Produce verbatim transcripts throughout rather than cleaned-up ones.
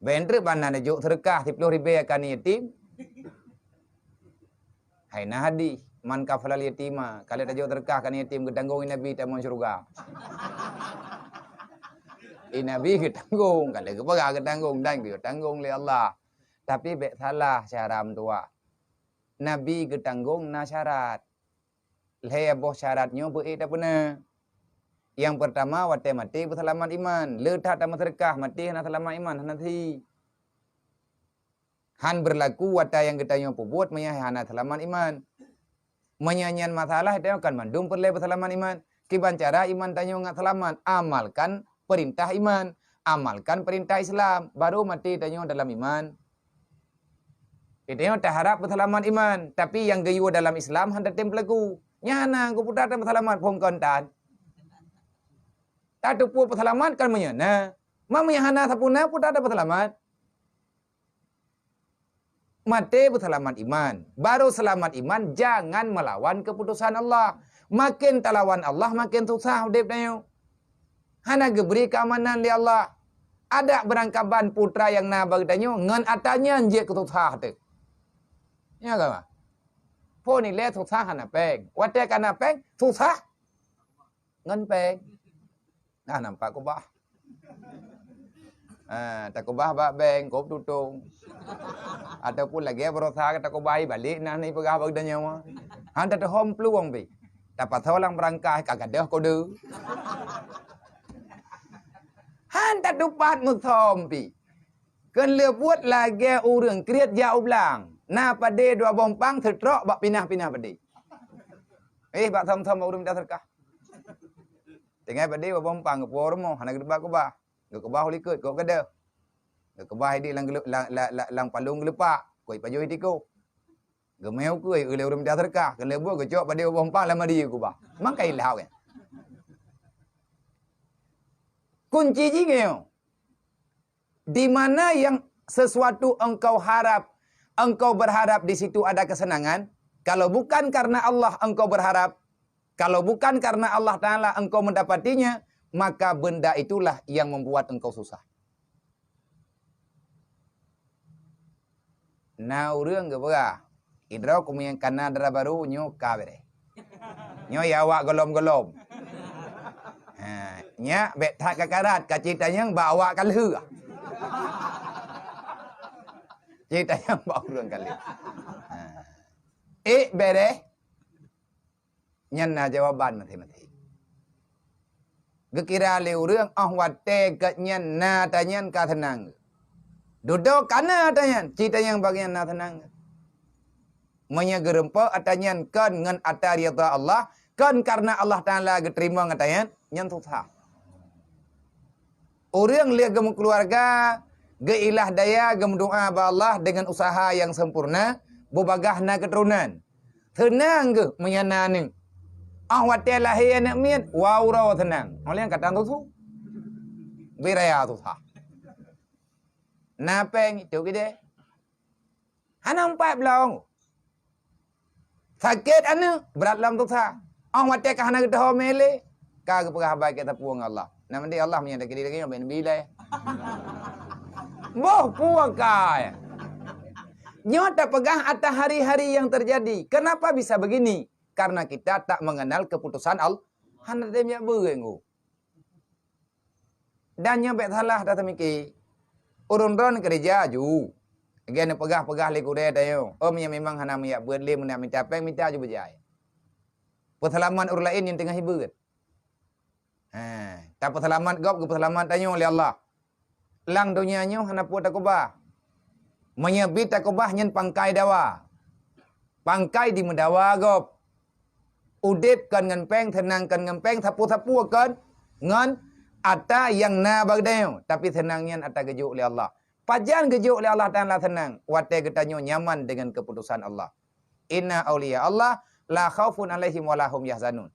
Bèk treuk ban na neujok seudeukah siploh ribèe keu aneuk yatim. Hai na hadih, "Man kafalal yatima," ka lheueh tajok seudeukah keu aneuk yatim, geutanggong Nabi tamong syeuruga. Di Nabi geutanggong, ka lheueh geupeugah geutanggong dan geutanggong lé Allah. Tapi bèk salah cara meutuah. Nabi geutanggong na syarat. Lhèe boh syarat nyoe beu ék tapeuna. Nyang peurtama, watèe maté beuseulamat iman. Le that tameuseudeukah, maté hana seulamat iman, hana thi. Han beurlaku watèe nyang geutanyoe peubuet meunyoe hana seulamat iman. Meunyoe nyan masalah, tanyoe kan mandum peureulèe beuseulamat iman. Kiban cara iman tanyoe ngat seulamat? Amalkan peurintah iman, amalkan peurintah Islam, baru maté tanyoe dalam iman. Tanyoe taharap beuseulamat iman, tapi nyang geuyue dalam Islam han tatem peulaku. Nyan na geuputra tan beuseulamat phon kon tan. Tateupeue peuseulamat kan meunyoe na. Ma meunyoe hana sapeue na, peue tan beuseulamat. Maté beuseulamat iman. Baru seulamat iman, jangan meulawan keuputosan Allah. Maken talawan Allah, maken susah udép tanyoe. Hana geubri keuamanan lé Allah. Adak beurangkaban putra nyang na bak geutanyoe ngon atra nyan jeuet keu susah teuk. Nyo ka? Phon ilèe susah hana pèng. Watèe ka na pèng, susah ngon pèng. Nah, nampak kubah. Ha, takubah bak bank, kop tutong. Ataupun lagèe baroesa takubahi balek nah ni peugah bak geutanyoe. Han tateuhom plueng pih. Tapasoe lam beurangkah ka gadôh kode. Han tatupat meusom pih. Keu leubuet lagèe ureueng kriet jak u blang. Na padé dua boh umpang seutrok bak pinah-pinah padé. Eh, bak som-som bak ureueng mita seudeukah. Tinggai padé bak boh umpang geupuwoe rumoh, hana geuteuba keubah. Geukeubah u likot, kok gadôh. Geukeubah idik lam geuleu-, lam, lam, lam, lam palong geulupak, kok ipajoh i tikoh. Geumè ukeue, eu lé ureueng mita seudeukah, keu leubuet geucok padé bak boh umpang lam mari geukeubah. Mangkai ilhau nyan. Kunci jih nyoe. Di mana yang sesuatu engkau harap, engkau berharap di situ ada kesenangan, kalau bukan karena Allah engkau berharap, kalau bukan karena Allah Ta'ala engkau mendapatinya, maka benda itulah yang membuat engkau susah. Na ureueng geupeugah, "Idroe kumieng kana dara barô nyoe ka bereh. Nyoe ya awak golom-golom." Ha, nyak bèk that ka karat, ka ci tanyong bak awak ka lheueh. Ci tanyong bak ureueng ka lheueh. Ha. Ék bereh, nyan na jawaban maséng-maséng. Geukira lé ureueng, óh watèe gobnyan na atra nyan ka seunang. Dudoe ka na atra nyan, ci tanyong bak nyan na seunang. Meunyoe geurumpok atra nyan kon ngon atra ridha Allah, kon kareuna Allah Ta'ala geuteurimong atra nyan, nyan susah. Ureueng lheueh geumeukeuluwarga, geuilah daya, geumeudoa bak Allah deungon useuha nyang sempurna, beubagaih na keuturonan. Seunang geuh meunyoe na aneuk. Óh watèe lahé aneuk miet, wah uroe seunang. Óh lheueh nyan ka tan susu. Bri raya susah. Na pèng, itu geude. Hana meupat bloe. Sakét aneuk, brat lom susah. Óh watèe ka hana geuteuhom lé, ka geupeugah haba keu sapeue ngon Allah. Nama di Allah meunyoe takdir lagèe nyoe, bèk neubi ilèe. Boh peue ka. Nyoe tapeugah atas hari-hari yang terjadi. Kenapa bisa begini? Karena kita tak mengenal keputusan Allah. Hana tem jak beuet ngon. Dan nyoe bèk salah tateumiki. Ureueng droen keureuja aju. Lagèe neupeugah-peugah lé gurèe tanyoe, "Oh, meunyoe memang hana meuyak beuet lé, meunak mita pèng, mita aju beujai." Peuseulamat ureueng laén nyang teungoh hibeuen. Ha, tapeuseulamat gob, geupeuseulamat tanyoe lé Allah. Lam donya nyoe hana peue takeubah. Meunyoe bi takeubah nyan pangkai dawa. Pangkai jimeudawa gob. Udép kon ngon pèng, seunang kon ngon pèng, sapeue-sapeue kon ngon atra nyang na bak geutanyoe, tapi seunang nyan atra geujok lé Allah. Pajan geujok lé Allah Ta'ala seunang? Watèe geutanyoe nyaman deungon keuputosan Allah. Inna auliya Allah la khaufun alaihim wa la hum yahzanun.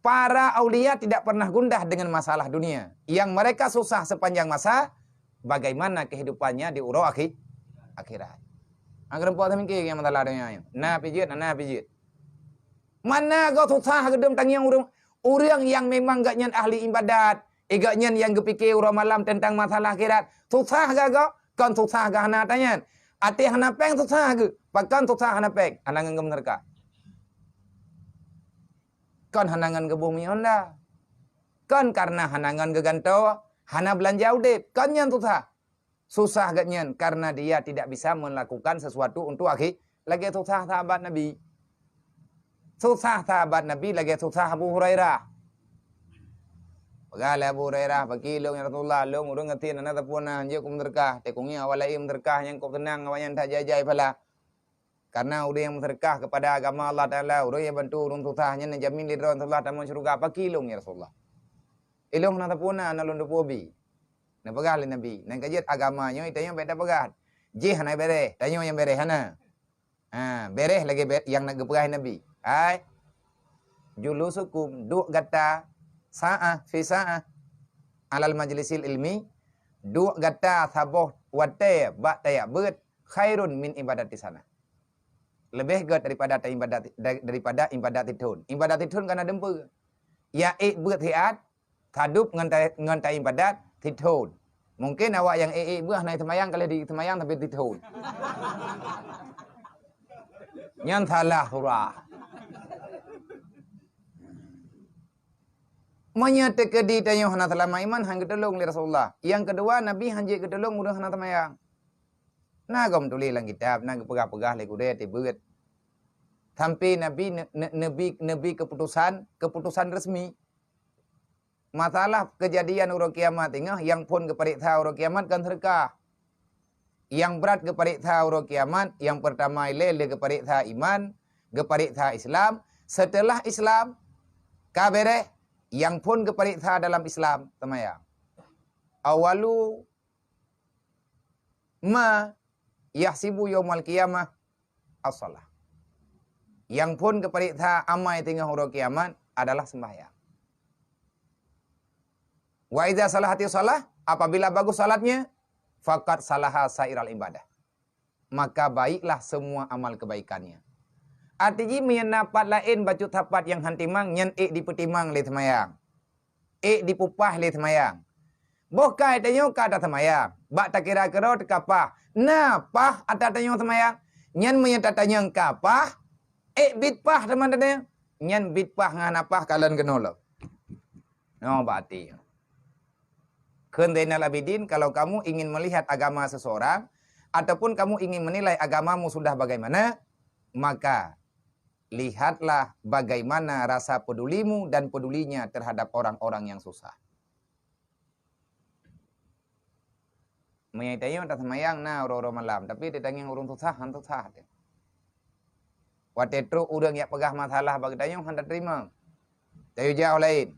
Para aulia tidak pernah gundah dengan masalah dunia. Yang mereka susah sepanjang masa, bagaimana kehidupannya di uroe akhi-, akhirat. Anggeureumpok teumiki nyang masalah donya nyoe. Na pijeut, na pijeut. Mana gob susah geudum tangieng ureueng, ureueng nyang memang gobnyan ahli ibadat, eh, gobnyan nyang geupike uroe malam teuntang masalah akhirat. Susah gak gob, Kon susah geuh hana ata nyan. Até hana péng susah geuh. Pakon susah hana péng? Hana ngon geumeuseudeukah. Kon hana ngon geuboh minyeuk Honda. Kon karena hana ngon geugantoe, hana beulanja udeb. Kon nyan susah. Susah geuh nyan karena dia tidak bisa melakukan sesuatu untuk akhi-, lagée susah sahabat Nabi. Susah sahabat Nabi lagée susah Abu Hurairah. Peugah lé Abu Hurairah, "Pakri lôn, ya Rasulullah, lôn ureuëng gasien hana sapeue na, hanjeuet kumeuseudeukah, teukungieng awak laén meuseudeukah nyang kôb seunang awaknyan that jai-jai pahala. Karena ureuëng nyang meuseudeukah keupada agama Allah Taala, ureuëng nyang bantu ureuëng susah, nyan neujamin lé droe Rasulullah tamong syeuruga. Pakri lôn, ya Rasulullah. Ilôn hana sapeue na, hana lôn teupeue bi." Neupeugah lé Nabi, "Nyang ka jeuet agama nyoe, tanyoe bék tapeugah. Jih hana béréh, tanyoe nyang béréh hana." Ha, béréh lagée bé-, nyang na geupeugah Nabi. Hai, julusukum, duek gata sa'ah fi sa'ah alal majlisil ilmi, duek gata saboh watée bak tajak beuet, khairun min ibadati sanah. Leubeh gét daripada ta ibadat, da-, daripada ibadat sithon. Ibadat sithon kana dumpeue. Ya ék beuet siat, Sadup ngon ta-, ngon ta ibadat sithon. Mungken awak nyang ék-ék beuet hana seumayang, ka lheueh di seumayang tapi sithon. Nyan salah surah. Meunyoe teukeudi tanyoe hana seulama iman, han geutulông lé Rasulullah. Nyang keudua, Nabi han jeuet geutulông ureuëng hana seumayang. Na gob tuléh lam kitab, na geupeugah-peugah lé gurée teuh beuet. Sampai Nabi ne-, ne-, neubi, neubi keuputosan, keuputosan resmi. Masalah keujadian uroe kiamat inggah nyang phon geupareksa uroe kiamat kon seudeukah. Nyang brat geupareksa uroe kiamat, nyang peurtama ilée lé geupareksa iman, geupareksa Islam, seuteulah Islam ka béréh, nyang phon geupareksa dalam Islam seumayang. Awalu ma yahsibu yaumal qiyamah as-shalah. Nyang phon geupareksa amai teungoh uroe kiamat adalah sembahyang. Wa idza salahati shalah, apabila bagus salatnya, faqad salaha sairal ibadah. Maka baiklah semua amal kebaikannya. Arti jih meunyoe na pat laén bacut sapat nyang han timang, nyan ék dipeutimang lé seumayang. Ék dipupah lé seumayang. Boh kai tanyoe ka taseumayang, bak takira keudroe teuka pah. Na pah ata tanyoe seumayang? Nyan meunyoe tatanyong ka pah, ék bit pah teuma tatanyong. Nyan bit pah ngon hana pah kalon keunoe lom. Nyoe bak até. Kheun Zainal Abidin, kalau kamu ingin melihat agama seseorang, ataupun kamu ingin menilai agamamu sudah bagaimana, maka lihatlah bagaimana rasa pedulimu dan pedulinya terhadap orang-orang yang susah. Meunyoe tanyoe taseumayang na uroe-uroe malam, tapi tatangieng ureuëng susah, han susah teuh. Watée trok ureuëng nyang peugah masalah bak geutanyoe, han tateurimong. Tanyoe jak laén.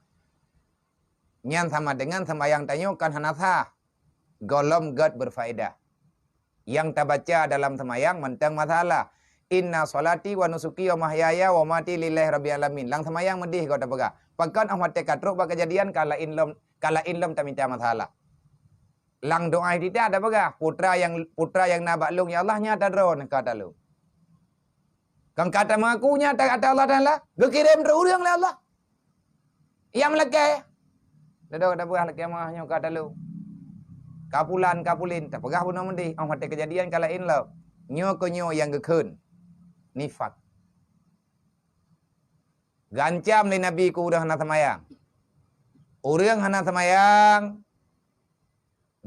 Nyan sama dengan seumayang tanyoe kan hana sah. Gohlom gét berfaedah. Nyang tabaca dalam seumayang mantong masalah. Inna sholati wa nusuki wa mahyaya wa mati lillahi rabbil alamin. Lam seumayang meudeh gob tapeugah. Pakon óh watée ka trok bak keujadian ka laén lom, ka laén lom tamita masalah. Lam doá iftitah tapeugah, putra nyang, putra nyang na bak lôn ya Allah, nyan ata droeneuh ka ata lôn. Kan ka tameuaku nyan ata, ata Allah Taala, geukirém droe ureuëng lé Allah. Nyang meulakée. Dudoe tapeugah lakée meuah nyoe ka ata lôn. Ka pulan, ka pulin, tapeugah bunoe meudeh, óh watée keujadian ka laén lom. Nyoe keuh nyoe nyang geukheun nifak. Geuancam lé Nabi keu ureuëng hana seumayang. Ureuëng hana seumayang,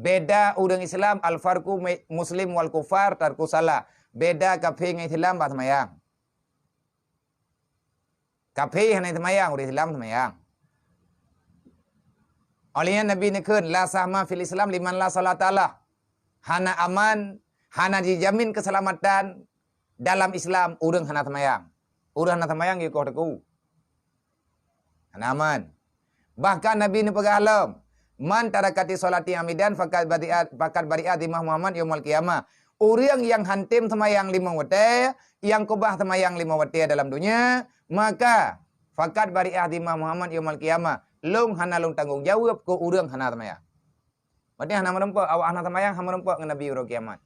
beda ureuëng Islam, al-farqu me-, muslim wal kufar tarku salah. Beda kafé ngon Islam bak seumayang. Kafé hana seumayang, ureuëng Islam seumayang. Óh lheueh nyan Nabi neukheun, "La sahma fil Islam liman la salata lah." Hana aman, hana jijamin keuseulamatan dalam Islam ureuëng hana seumayang. Ureuëng hana seumayang geukoh teungku. Hana aman. Bahkan Nabi neupeugah lom, "Man tarakati sholati amidan fakat bari'at, fakat bari'at zimah Muhammad yaumal qiyamah." Ureuëng nyang han tem seumayang limong watée, nyang keubah seumayang limong watée dalam donya, maka fakat bari'at zimah Muhammad yaumal qiyamah. Lôn hana lôn tanggong jaweueb keu ureuëng hana seumayang. Berarti hana meurumpok, awak hana seumayang hana meurumpok ngon Nabi uroe kiamat.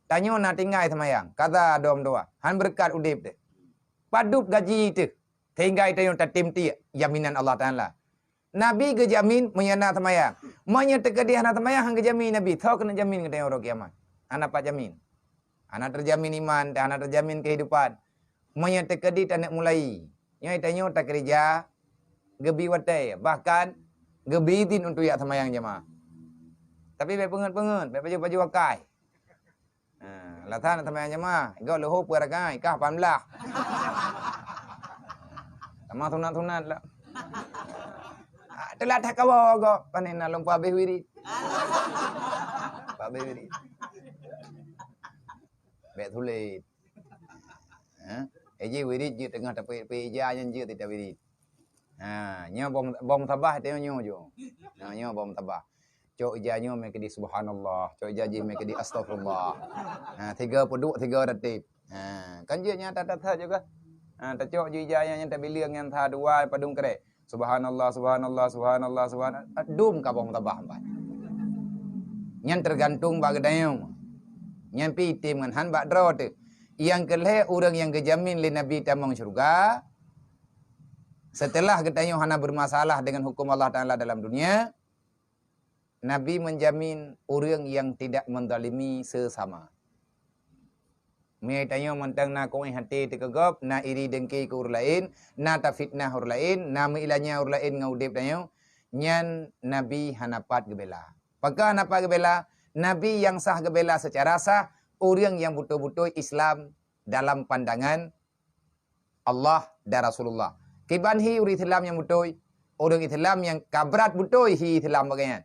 Tanyoe na tinggai seumayang, kaza dom doa, han beureukat udeb teuh. Padub gaji teuh, sehingga tanyoe tatem tiek jaminan Allah Taala. Nabi geujamin meunyoe na seumayang. Meunyoe teukeudeh hana seumayang, han geujamin Nabi. Soe keuneuk jamin keu tanyoe uroe kiamat? Hana pat jamin. Hana teujamin iman, hana teujamin kehidupan. Meunyoe teukeudi taneuk mulai, nyoe tanyoe takeurija geubi watée, bahkan geubi idhin untuk jak seumayang jamaah. Tapi bék peungeut-peungeut, bék pajoh-pajoh akai. Ha, alasan seumayang jamaah, gob leuhô peue rakai, kah pan blah. Sama sunat-sunat lah. Ah, teulat that kawoe gob, pané na lom pabéh wirid. Pabéh wirid. Bék sulet. Ha? Eh, ji wirid jeuet teungoh tapeuék-pék ija nyan jeuet teutab wirid. Ha, nyoe bong, bong sabah teuh nyoe ju. Ha, nyoe bong sabah. Cok ija nyoe meukeudi subhanallah, cok ija jih meukeudi astagfirullah. Ha, tiga peuduek, tiga ratib. Ha, kan jeuet nyata that-that juga. Ha, tacok ju ija nyan, nyan tabileung nyan sa dua padum krek. Subhanallah, subhanallah, subhanallah, subhanallah. Dum ka bong sabah empat. Nyan tergantung bak geutanyoe. Nyan pi item ngon han bak droe teuh. Nyang keu lhée ureuëng nyang geujamin lé Nabi tamong syeuruga, seuteulah geutanyoe hana beureumasalah deungon huköm Allah Taala dalam dunia, Nabi menjamin ureuëng nyang tidak menzalimi sesama. Meunyoe tanyoe mantong na kuéh até teuh keu gob, na iri dengki keu ureuëng laén, na tafitnah ureuëng laén, na meuilanya ureuëng laén ngon udeb tanyoe, nyan Nabi hana pat geubela. Pakon hana pat geubela? Nabi nyang sah geubela seucara sah ureuëng nyang beutôi-beutôi Islam dalam pandangan Allah dan Rasulullah. Kiban hi ureuëng Islam nyang beutôi, ureuëng Islam nyang ka brat beutôi hi Islam bak geuh nyan.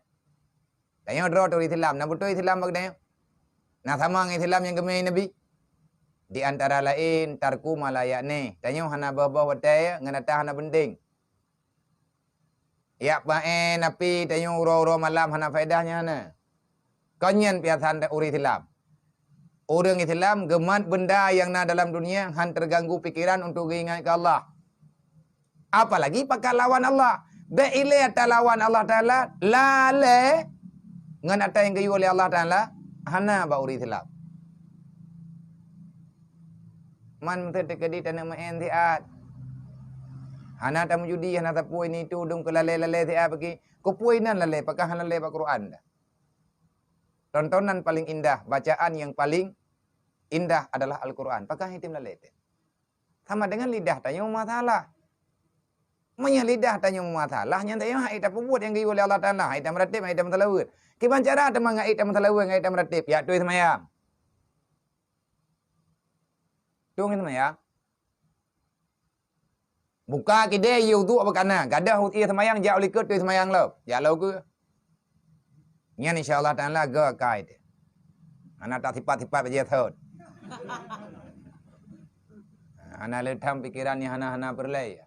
Tanyoe droe teuh ureuëng Islam, na beutôi Islam bak geutanyoe? Na sama ngon Islam nyang geumé Nabi? Di antara laén tarku ma la ya'ni, tanyoe hana boh-boh watée ngon ata hana penting. Jak paéh api tanyoe uroe-uroe malam hana faedah nyan hana. Kon nyan piasan ureuëng Islam. Ureuëng Islam geumat beunda nyang na dalam dunia han teuganggu pikeran untuk geuingat keu Allah. Apalagi pakat lawan Allah. Bék ilée ata lawan Allah Taala, lalée ngon ata nyang geuyue lé Allah Taala, hana bak ureuëng Islam. Man meuteuteukeudi taneuk meu'én siat. Hana tameujudi, hana tapuwoe ini itu, dum keu lalée-lalée siat bagi. Kupuwoe inan lalée, pakon hana lalée bak Quran dah. Tontonan paling indah, bacaan yang paling indah adalah Al-Quran. Pakon item lalée teuh. Sama dengan lidah tanyoe meumasalah. Meunyoe lidah tanyoe meumasalah, nyan tanyoe hana tapeubuet nyang geuyue lé Allah Taala, hana tameuratéb, hana tameusalaweuet. Kiban cara teuma ngon hana tameusalaweuet, hana tameuratib, jak tueng seumayang. Tueng seumayang. Buka kidée yue uduk bak kana, gadôh ié seumayang jak u likot tueng seumayang lom. Jak lom keu. Nyan insya Allah Taala geukai teuh. Hana tasifat-sifat bajée thot. Hana le tham pikeran nyang hana-hana peureulée.